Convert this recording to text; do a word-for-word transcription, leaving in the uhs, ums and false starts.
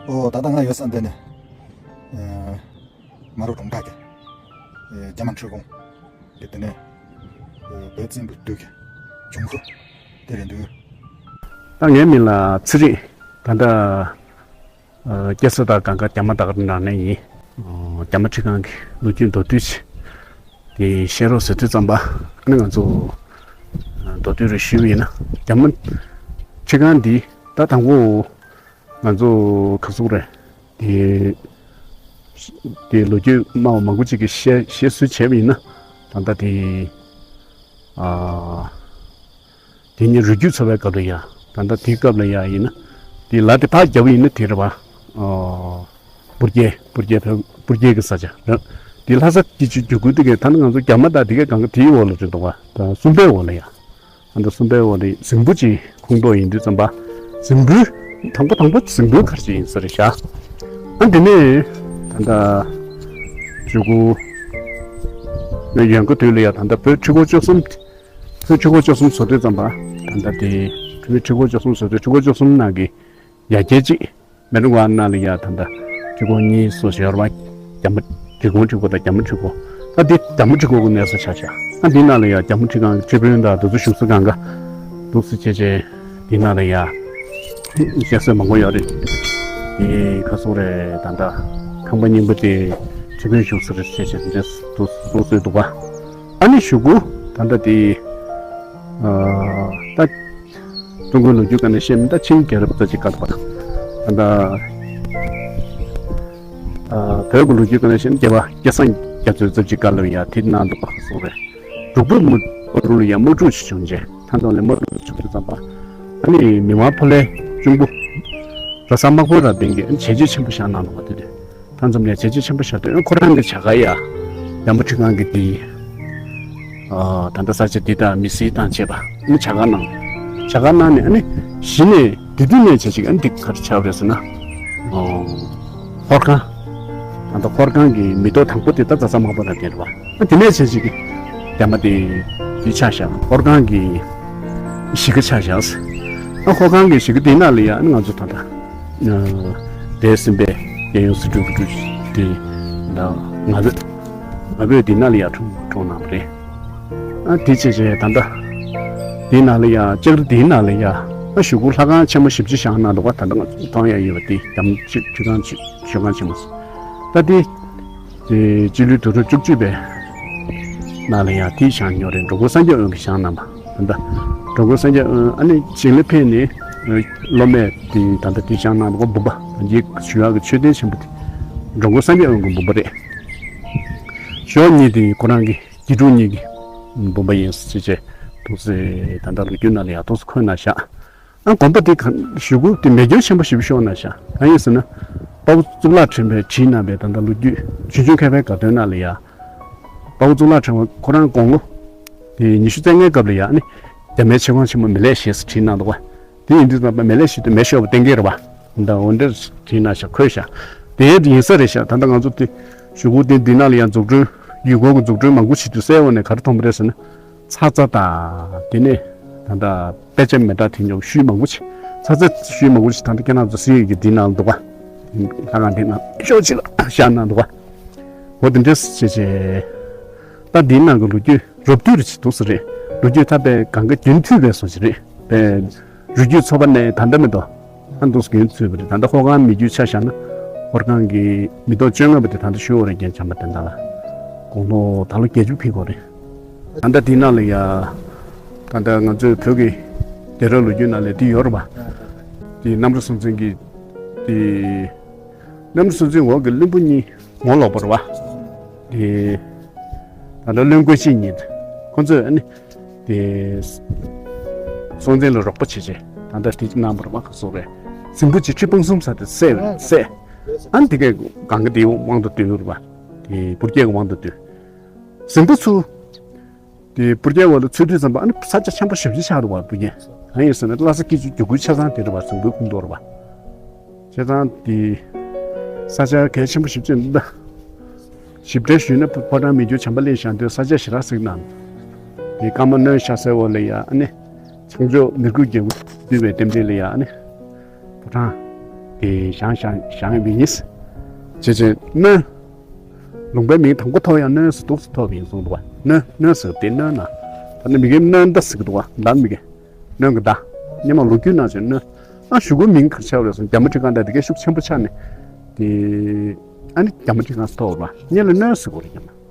ཨོ། ད་ལྟ་ང་ཡོད་ས་འདི་ནི། ཨེ། མ་རུ་གྲོང་རྡལ་གྱི། ཨེ། རྒྱ་མ་འཕྲུལ་ཁང་གི། དེ་ནས། ཨེ། བོད་བཙན་པོའི་དུས་ཀྱི་འབྱུང་ཁུངས་དེ་རེད་འདུག་ད་ངའི་མིང་ལ་ཚེ་རིང་། ད་ལྟ། ཨ། སྐྱེས་ས་དང་གང་ག་རྒྱ་མ་དག་རི་ནང་ནས་ཡིན། ཨ། རྒྱ་མ་ཁྲི་ཁང་གི་ལོ་རྒྱུས་མདོར་བསྡུས་ཅིག་དེ་བཤད་རོགས་ཟེར་དུས་ཙམ་པ། ཨ་ནི་ང་ཚོ། ཨ། མདོར་བསྡུས་རེ་ཞུས་པ་ཡིན་ན། རྒྱ་མ་ཁྲི་ཁང་འདི་ད་དང་པོ་ང་ཚོ་ག་ཟེར་དགོས་རེད། དེ། དེ་ལོ་རྒྱུས་སྨྲ་བ་མང་པོ་ཅིག་གིས་བཤད་བཤད་སྲོལ་བྱས་པ་ཡིན་ན། ད་ལྟ་དེ། ཨ། དེ་ཉིད་རུས་རྒྱུད་ཚོ་བའི་སྐབས་ལ་ཡ། ད་ལྟ་དེའི་སྐབས་ལ་ཡ་ཡིན་ན། དེ་ལ་དེ་ཕར་རྒྱབ་པ་ཡིན་ན་དེ་རེད་པ། ཨ། སྤུ་རྒྱལ། སྤུ་རྒྱལ་བོད། སྤུ་རྒྱལ་གྱི་ས་ཆ་རེད། དེ་ལྷ་ས་སྐྱིད་ཆུ་རྒྱུད་ཁུལ་དེ་གའི། ད་ནི་ང་ཚོ་རྒྱ་མ་དང་དེ་གའི་སྒང་ག་དེའི་འོག་ལ་རེད་འདུག་པ། ད་སུམ་པའི་འོག་ལ་ཡ། ཨ། ད་སུམ་པའི་འོག་ལ་རྫིང་བུ་གཅིག་ཁོངས་གཏོགས་ཡིན་དུས་ཙམ་པ། རྫིང་བུ་དང་པོ་དང་པོ་རྫིང་བུ་ག་རེ་ཅིག་ཡིན་ས་རེད་ཤག་ཨ། དེ་ནས་ད་ལྟ་གཞུག་གུ་ཡོན་གོ་དུས་ལ་ཡ། ད་ལྟ་བོད་ཁྲི་སྐོར་བཅུ་གསུམ། བོད་ཁྲི་སྐོར་བཅུ་གསུམ་བཟོ་དུས་ཙམ་པ། ད་ལྟ་དེ་བོད་ཁྲི་སྐོར་བཅུ་གསུམ་བཟོ་དུས། ཁྲི་སྐོར་བཅུ་གསུམ་ནང་གི་ཡ་གྱལ་གཅིག་མེ་རི་ཀ་ནང་ལ་ཡ། ད་ལྟ་ཁྲི་སྐོར་གཉིས་བཟོ་བཞག་ཡོད་རེད་པ། རྒྱ་མ་གྲི་གུམ་ཁྲི་སྐོར་དང་རྒྱ་མ་ཁྲི་སྐོར། ད་འདི་རྒྱ་མ་ཁྲི་སྐོར་གྱི་གནས་ས་ཆགས་ཤག་ཨ། འདི་ནང་ལ་ཡ་རྒྱ་མ་ཁྲི་ཁང་གི་ཁྲི་དཔོན་དང་དེ་ཚོ་བཞུགས་ས་སྒང་ག་འདུག་སེ་བྱས་བྱས། འདི་ནང་ལ་ཡ་བཤད་སྲོལ་མང་པོ་ཡོད་རེད། དེ་ག་ཟེར་དགོས་རེད། ད་ལྟ་ཁང་པ་རྙིང་པ་དེ་ཁྲི་དཔོན་བཞུགས་ས་རེད་བྱས་བྱས། འདི་འདྲ་འདུག་གསུང་སྲོལ་འདུག་པ། ཨ་ནི་གཞུག་གུ་ད་ལྟ་དེ། ཨ། ད་ཀྲུང་གོའི་ལོ་རྒྱུས་སྒང་ནས་བཤད་ན། ད་ཆིང་རྒྱལ་རབས་ཙམ་ཅིག་སྐབས་ལ། ད་ལྟ། ཨ། བོད་ཀྱི་ལོ་རྒྱུས་སྒང་ནས་བཤད་ན། རྒྱལ་བ་སྐལ་བཟང་རྒྱ་མཚོའི་ཙམ་ཅིག་སྐབས་ལ་ཡ་དེ་གནང་འདུག་པ་གསུངས་རེད། འབྲུག་པའི་དམག་རུ་ལ་ཡ་དམག་འཁྲུག་ཅིག་བྱུང་རྗེས། མཐའ་མཚམས་ལ་དམག་འཁྲུག་བྱུང་དུས་ཙམ་པ། ཨ་ནི་མི་དབང་ཕོ་ལྷའི་གཅུང་པོ་ར་ས་དམག་དཔོན་རབ་བརྟན་གྱིས་བྱས་རྗེས་ཆེན་པོ་བཞག་གནང་འདུག་པ། དེ་དུས། མཐའ་མཚམས་ནས་བྱས་རྗེས་ཆེན་པོ་བཞག་དུས། ཁོ་རང་གི་བྱ་དགའ་ཡ། རྒྱ་མ་ཁྲི་ཁང་གི་དེ། ཨ། ད་ལྟ་ས་ཆ་འདི་དང་མི་སེར་དང་བཅས་པ་ནི་བྱ་དགའ་གནང་། བྱ་དགའ་གནང་ནས། ཨ་ནི་གཞི་ནས་དེ་དུས་ནས་བྱས་ཅིག་ཨ་ནི་འདི་ག་རེ་ཆགས་པ་རེད་ཟེར་ན། ཨོ། ཧོར་ཁང་། ད་ལྟ་ཧོར་ཁང་གི་མེ་ཏོག་དང་པོ་དེ་ད་ར་ས་དམག་དཔོན་རབ་བརྟན་རེད་པ། ཨ། དེ་ནས་བྱས་ཅིག་རྒྱ་མ་དེ་དེ་ཆགས་ཤག་ཧོར་ཁང་གི་གཞིས་ཀ་ཆགས་ཤག་ཨ། ཧོར་ཁང་གི་གཞིས་ཀ་དེའི་ནང་ལ་ཡ། ཨ་ནི་ང་ཚོ་ད་ལྟ། ཨ། དེ་སྲིད་པའི་རྒྱལ་ཡོངས་སྲིད་གྲོས་ཀྱི་ཀྲུའུ་ཞི་དེ་ད་ང་ཕོད། ང་ཕོད་དེ་ནང་ལ་ཡ་འཁྲུངས་འཁྲུངས་གནང་བ་རེད། ཨ། དེ་བྱས་བྱས་ད་ལྟ་དེའི་ནང་ལ་ཡ། ལྕགས་རི་དེའི་ནང་ལ་ཡ། ཨ། གཞུག་གུ་ལྷ་ཁང་ཆེན་མོ་བཞི་བཅུ་བཞེངས་གནང་འདུག་པ། ད་ལྟ་ང་ཚོ་མཐོང་ཡ་ཡོད་པ་དེ། རྒྱ་མ་ཁྲི་ཁང་ཆེ། ཞོལ་ཁང་ཆེན་མོ། ད་དེ། དེ་སྤྱི་ལོའི་དུས་རབས་བཅུ་གཅིག་པའི་ནང་ལ་ཡང་དེ་བཞེངས་མྱོང་རེད། འགྲོ་མགོན་སངས་རྒྱས་དབོན་གྱིས་བཞེངས་གནང་བ། ད་ལྟ་འགྲོ་མགོན་སངས་རྒྱས་དབོན། ཨ་ནི་ཞིང་ལས་ཕེབས་ནས་སློབ་མས་དེ་ད་ལྟ་དེ་བཞེངས་གནང་འདུག་པ། འབུམ་པ། ད་ཅི་ཞུ་ཡག་གི་མཆོད་རྟེན་ཆེན་པོ་དེ་འགྲོ་མགོན་སངས་རྒྱས་དབོན་གྱི་འབུམ་པ་རེད། ཞོལ་གཉིས་དེ་ཁོ་རང་གི་དགེ་ཕྲུག་གཉིས་ཀྱི་འབུམ་པ་ཡིན་ཟེར་བྱས་འདུག་ཟེར། ད་ལྟ་ལོ་རྒྱུས་ནང་ལ་ཡང་ཏོག་ཙམ་འཁོད་གནང་ཤག་ཨ། དགོན་པ་དེ་ག་གཞུག་གུ་དེ་མེ་སྐྱོན་ཆེན་པོ་ཞེ་པོ་ཤོར་གནང་ཤག་གང་ཡིན་ཟེར་ན། དཔའ་བོ་གཙུག་ལག་ཕྲེང་བས་བྲིས་གནང་བའི་ད་ལྟ་ལོ་རྒྱུས། ཆོས་འབྱུང་མཁས་པའི་དགའ་སྟོན་ནང་ལ་ཡ། དཔའ་བོ་གཙུག་ལག་ཕྲེང་བ་ཁོ་རང་དགུང་ལོ་དེ་ཉི་ཤུ་རྩ་ལྔའི་སྐབས་ལ་ཡ། ཨ་ནི་རྒྱ་མའི་ཆེ་ཁང་ཆེན་མོ་མེ་ལེགས་བཞེས་ཟེར་བྲིས་གནང་འདུག་པ། དེ་ཡིན་དུས་ཙམ་པ་མེ་ལེགས་བཞེས་དུས་མེ་ཤོར་བ་གཏན་འཁེལ་རེད་པ། ད་འོ་འདྲ་བྲིས་གནང་ཤག་འཁོད་ཤག་དེ་ཡིན་ས་རེད་ཤག་ད་ལྟ་ང་ཚོ་དེ་གཞུག་གུ་དེ་འདི་ནང་ལ་ཡ་འཛུགས་སྐྲུན། ཡུལ་སྐོར་གྱི་འཛུགས་སྐྲུན་མང་པོ་བྱེད་དུས་གསལ་བོ་ནས་ག་རེ་མཐོང་པ་རེད་ཟེར་ན། ཚ་ཚ་དང་། དེ་ནས་ད་ལྟ་དཔེ་ཆ་མེ་སྟག་དེ་ཉོ་ཤུལ་མང་པོ་ཅིག་ཚ་ཚ་ཤུལ་མང་པོ་ཅིག་ད་ལྟ་ཁྱེད་རང་ཚོ་གཟིགས་ཡོད་ཀྱི་འདི་ནང་འདུག་ག་ལྷ་ཁང་འདི་ནང་ཤོག་ཅིག་ལ་བཞག་གནང་འདུག་ག་འོ་དེ་འདྲས་བྱས་བྱས། ད་འདིའི་ནང་གི་ལོ་རྒྱུས་རོབ་བསྡུས་རེ་ཅིག་འདུག་ས་རེད། ལོ་རྒྱུས་ད་དཔེ་གང་ག་རྒྱུན་མཐུད་པའི་བཟོ་ཅིག་རེད། དཔེ་རུས་རྒྱུད་ཚོ་བ་ནས་ད་ལྟ་མི་འདུག་ཨ། འདུག་སེ་རྒྱུན་ཚུད་པ་རེད། ད་ལྟ་ཧོར་ཁང་མི་རྒྱུད་ཆ་བཞག་ན། ཧོར་ཁང་གི་མི་ཐོག་བཅོ་ལྔ་པ་དེ་ད་ལྟ་ཞུ་བ་རེད། རྒན་བྱམས་པ་དེ་འདྲ་ལ་དགུང་ལོ་ད་ལོ་བརྒྱད་ཅུ་ཕེབས་ཀྱི་རེད། ད་ལྟ་དེའི་ནང་ལ་ཡ། ད་ལྟ་ང་ཚོའི་བོད་ཀྱི་སྡེ་ར་ལོ་རྒྱུས་ནང་ལ་དེ་ཡོད་རེད་པ། དེ་གནམ་རི་སྲོང་བཙན་གྱི། དེ་གནམ་རི་སྲོང་བཙན་འོག་གི་བློན་པོ་གཉིས་ངོ་ལོག་པ་རེད་པ། དེ་ད་ལྟ་བློན་ཀོ་ཤེ་གཉིས་ཁོ་ཚོས་ཨ་ནི། དེ་སྲོང་བཙན་ལ་རོགས་པ་བྱེད་བྱས་ད་ལྟ་དེ་གནང་བར་མ་ག་སོགས་རེད། རྫིང་བུ་གཅིག་ཁྲི་སྤུངས་གསུམ་ས་དེ་བསད་བསད། ཨ་ནི་དེ་གའི་གང་གི་དེའི་དབང་དུ་བསྡུས་རེད་པ། དེ་སྤུ་རྒྱལ་གྱི་དབང་དུ་བསྡུས། རྫིང་བུ་ཚུར། དེ་སྤུ་རྒྱལ་འོག་ལ་ཚུད་དུས་ཙམ་པ་ཨ་ནི་ས་ཆ་ཆེན་པོ་ཞེ་པོ་ཅིག་ཆགས་འདུག་པ། སྤུ་རྒྱལ་གང་ཡིན་ཟེར་ན་ལྷ་ས་སྐྱིད་ཆུ་རྒྱུད་ཁུལ་ཆ་ཚང་དེ་རེད་པ། རྫིང་བུའི་ཁོངས་གཏོགས་རེད་པ། བྱས་ཙང་དེ་ས་ཆ་གལ་ཆེན་པོ་ཞེ་པོ་ཅིག་འདུག་ད། ཞིབ་ཕྲ་ཞུས་ན་ཕོ་བྲང་མི་འགྱུར་བྱམས་པ་གླིང་བཞེངས་དུས་ས་ཆ་ཞེ་དྲག་གཟིགས་གནང་། དེ་ཀརྨ་ནོན་ཤཱཀ་སའི་འོག་ལ་ཡ་ཨ་ནི། བྱང་ཕྱོགས་མི་བསྐྱོད་རྒྱལ་པོ་འདུས་པའི་རྟེན་འབྲེལ་ལ་ཡ་ཨ་ནི། ཕོ་བྲང་། དེ་བཞེངས་བཞེངས་བཞེངས་ཡོད་པ་ཡིན། བྱས་བྱས་སྣོན། ལུང་པའི་མིང་དང་པོ་ཐོབ་ཡང་སྣོན་ཟེར་འདུག་སེ་ཐོབ་ཡིན་གསུངས་འདུག་བ། སྣོན་སྣོན་ཟེར་དེ་སྣོན་ན། ད་ནི་མི་རྒན་སྣོན་ད་ཟེར་གི་འདུག་བ། ད་མི་རྒན་སྣོན་གི་ད། སྔོན་མ་ལོ་རྒྱུས་ནང་བཞིན་སྣོན། ཨ་གཞུག་གུ་མིང་ག་རེ་ཆགས་རེད་ཟེར་རྒྱ་མོ་ཁྲི་ཁང་ད་དེ་གའི་ཤུགས་ཆེན་པོ་ཆགས་ནས། དེ་ཨ་ནི་རྒྱ་མོ་ཁྲི་ཁང་ཟེར་ཐོབ་བ། སྔོན་ལ་སྣོན་ཟེར་གོ་རེད་རྒྱ་མོ།